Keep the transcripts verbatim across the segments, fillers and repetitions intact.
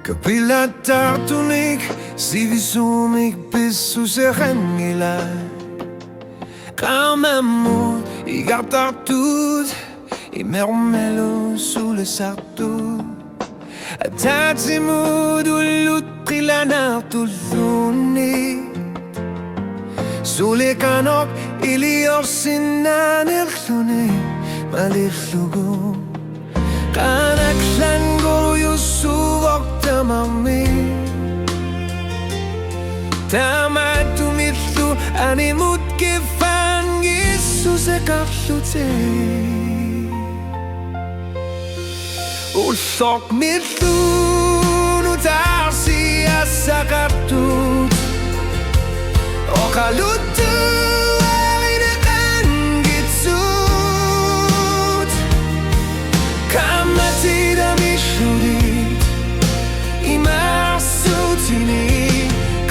Kapilattaartunik sivisuumik pissuseqanngilaq. Qaammammut igartartut imermilu sulisartut. Ataatsimut ullut qilanaartulluunniit. Suli qanoq iliorsinnaanerluni malillugu. Qanaq lanngorujussuuvoq tamarmik. Taamaattumillu animut kiffaanngissuseqarlutik. Ulloq milluu nutaarsiassaqartut. Oqaluttuarineqanngitsut. Qaammatip tamillutit imaarsuutini.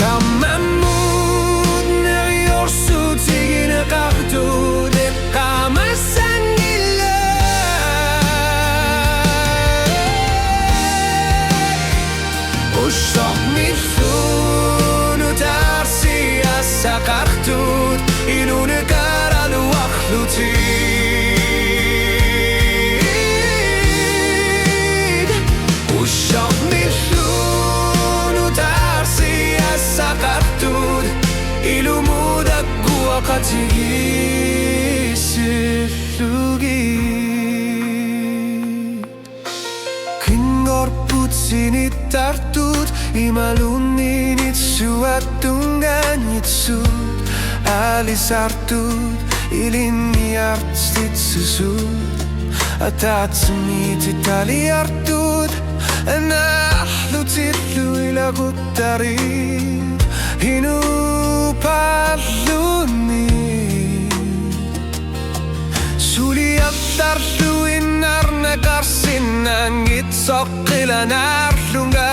Qaammammut neriorsuutigineqartut eqqaamassanngilaq. Ulloq milluu nutaarsiassaqartut inuuniaraluarlutik. Ulloq milluu nutaarsiassaqartut ilumut agguaqatigiissillugit. Qinngorput sinittartut imaluunniit suattungaanngitsut. Aalisartut ilinniartitsisut. Ataatsimit italiartut anaallutillu ilaquttarit inuupaalluni. Suliallarlu innarneqarsinnaanngitsoq qilanaarlunga.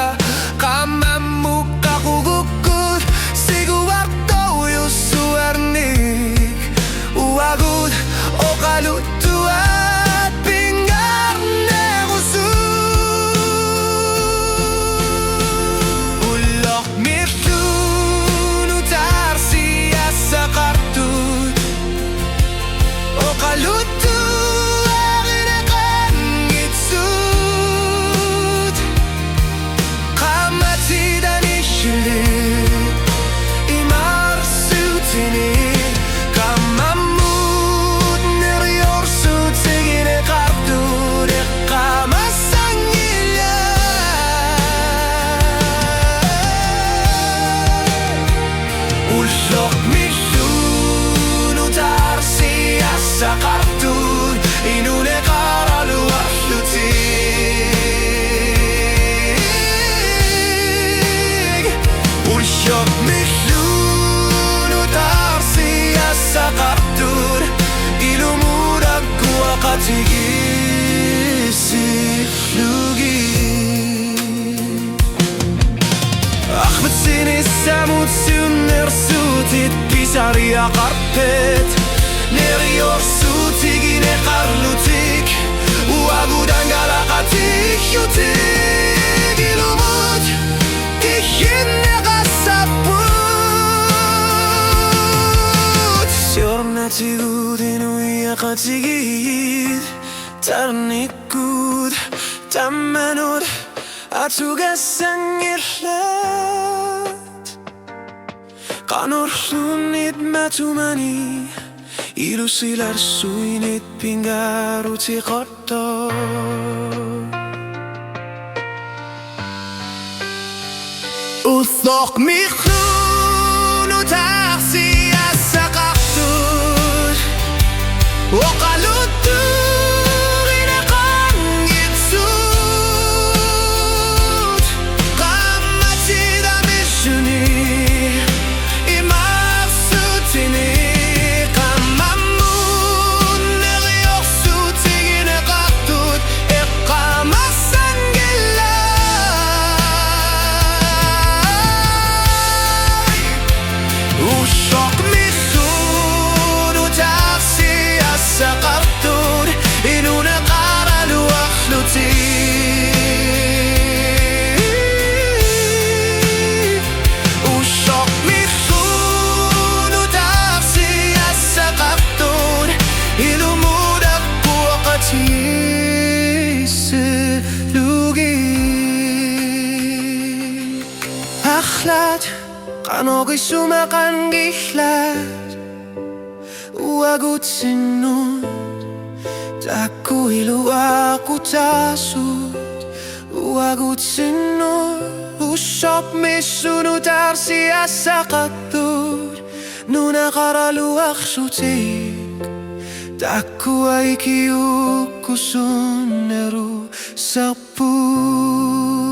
Qaammammut qaqugukkut siguartorujussuarnik. Uagut oqaluttuat pingaarnerusut. Ulloq milluu nutaarsiassaqartut. Oqaluttuarineqanngitsut. Qaammatip tamillutit imaarsuutini. Qaammammut neriorsuutigineqartut eqqaamassanngilaq. Ulloq milluu nutaarsiassaqartut inuuniaraluarlutik. Ulloq milluu nutaarsiassaqartut ilumut agguaqatigiissillugit. Arpatsinissaammut siunnersuutit pisariaqarpit. Neriorsuutigineqarlutik uagut angalaqatigiutit ilumut iginneqassapput. Siornatigut inuiaqatigiit tarnikkut tammanut atugassanngillat. Qanorluunniit matumani ilusilersuinit pingaaruteqartoq. Ulloq milluu nutaarsiassaqartut. Oqaluttuarineqanngitsut. Qaammatip tamilluni. Imaarsuutini. Qaammammut neriorsuutigineqartut eqqaamassanngilaq. Ulloq milluu nutaarsiassaqartut Qanoq isumaqanngillat uagutsinnut, taakku iluaqutaasut uagutsinnut. Ussormissunut taarsiassaqartut nunaqaraluarlutik, taakkua ikiuukkusunneruserput.